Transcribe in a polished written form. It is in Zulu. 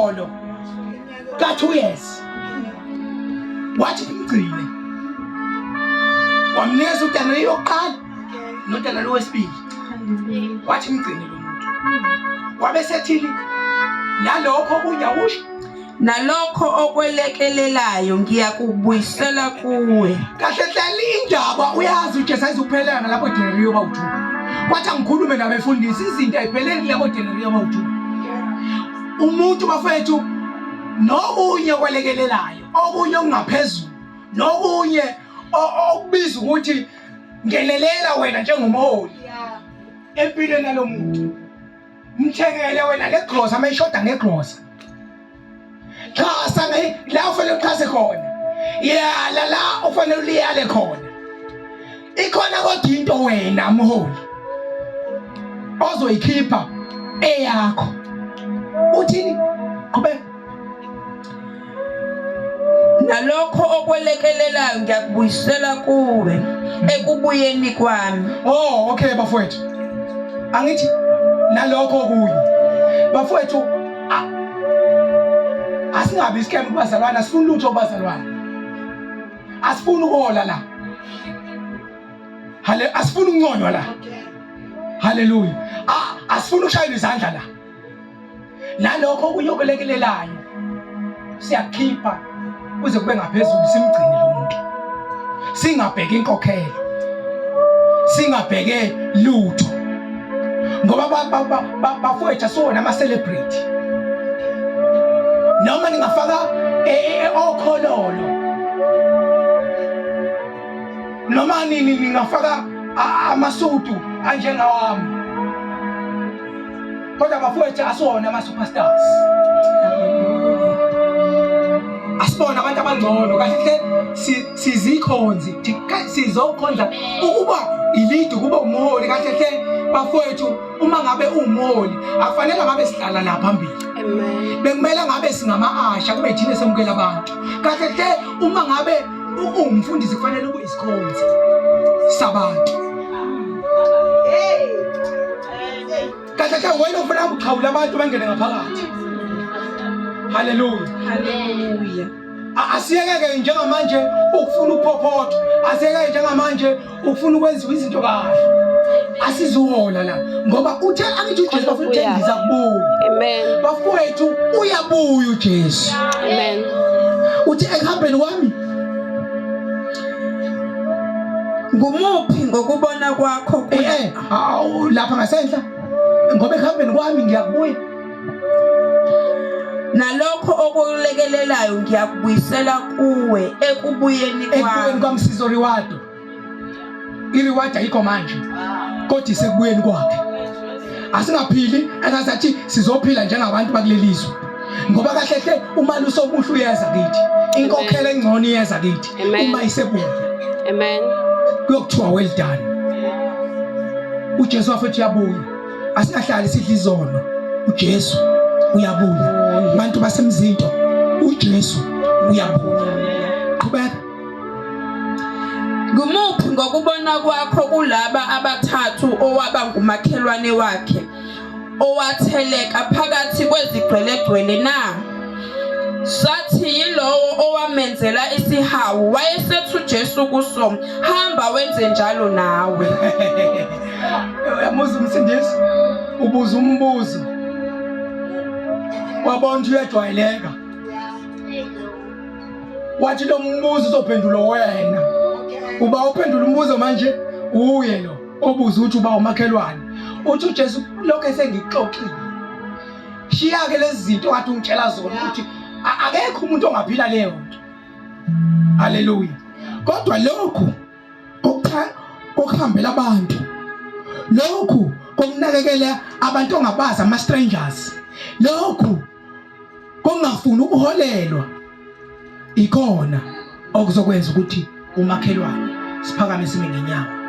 umholo ka 2 years. Wathi mgcine. Wamnikeza udanari yokuqala nodanari wesibili. Wathi mgcine lo muntu. Wabe sethini nalokho okunye awusho. Nalokho okwelekelelayo ngiyakubuyisela kuwe. Kahle hle indaba uyazi uJesu ayizuphelanga ngalapho denariyo bawu-2. Kwathi angikhulume nabefundisi izinto ayipheleli labo denariyo bawu-2. Umuntu bafethu nokunye okwelekelelayo, okunye okungaphezulu, nokunye okubiza ukuthi ngenelela wena njengomholi empilweni yalomuntu. Mthengele wena ngegrosa uma ishoda ngegrosa. Xhasa nge la ufanele uxhase khona. Yala la ufanele uliyale khona. Ikhona kodwa into wena mholi ozoyikhipha eyakho. Uthini? Qhubeka. Nalokho okwelekelelayo ngiyakubuyisela kuwe ekubuyeni kwami. Oh, okay bafowethu. Angithi nalokho okunye. Bafowethu asingabi isikem kubazalwane, asifuni lutho kubazalwane. Asifuni ukuhola la. Hale asifuni ukunconywa la. Haleluya. Asifuni ukushayelwa izandla la. Nalokho okunye okulekelelayo siyakhipha kuze kube ngaphezulu simgcine lo muntu. Singabheki inkokhelo. Singabheke lutho. Ngoba bafowethu asiwona ama celebrity. Noma ningafaka e, e, e, okhololo. Noma nini ningafaka amasudu anjengawami. Kodwa bafowethu asiwona ama superstars. Asibona abantu abangcono kahle hle sizikhonzi sizokhonza ukuba ilidi ukuba umholi kahle hle bafowethu uma ngabe uwumholi akufanele ngabe sihlala la phambili. Amen. Bekumele ngabe singama-asha kube thina semukela abantu. Kahle hle uma ngabe uwumfundisi kufanele ube isikhonzi sabantu. Hey. Kahle kahle wena ufuna ukuxhawula abantu bangene ngaphakathi. Haleluya. Haleluya. Asiyeke njengamanje ukufuna ukuphophotha. Asiyeke njengamanje ukufuna ukwenziwa izinto kahle. Asizuhola la ngoba uthe angithi uJesu bafuna ukuthengisa kubuya. Amen. Bafowethu uyabuya uJesu. Amen. Uthi ekuhambeni kwami Ngumuphi ngokubona kwakho eh, eh awu lapha ngasenhla ngoba ekuhambeni kwami ngiyakubuya nalokho okulekelelayo ngiyakubuyisela kuwe ekubuyeni kwami ekubuyeni kwami sizoriwado ireward ayikho manje kodwa isekubuyeni kwakhe asingaphili engazathi sizophila njengabantu bakulelizwe ngoba kahle hle umalusi omuhle uyeza kithi inkokhelo engcono iyeza kithi uma isebuya amen kuyokuthiwa well done uJesu wafethu uyabuya asingahlali sidla izono uJesu uyabuya bantu basemzinto uJesu uyabuya qhubeka Ngumuphi ngokubona kwakho kulaba abathathu owaba ngumakhelwane wakhe owatheleka phakathi kwezigcwelegcwele na? Sathi yilowo owamenzela isihawu, wayesethi uJesu kuso, hamba wenze njalo nawe. Uyamuza umsindisi, ubuza umbuzo, wabona ukuthi uyajwayeleka. Wathi lo mbuzo uzophendulwa wena. Uba uphendula umbuzo manje uye lo obuza ukuthi uba umakhelwane. Uthi uJesu lokho esengixoxile. Shiya ke lezi zinto kade ungitshela zona ukuthi akekho umuntu ongaphila leyo nto. Haleluya. Kodwa lokhu kokuhambela abantu lokhu kokunakekela abantu ongabazi ama strangers lokhu kongafuni ukuholelwa ikona okuzokwenza ukuthi umakhelwane siphakame sime ngenyawo.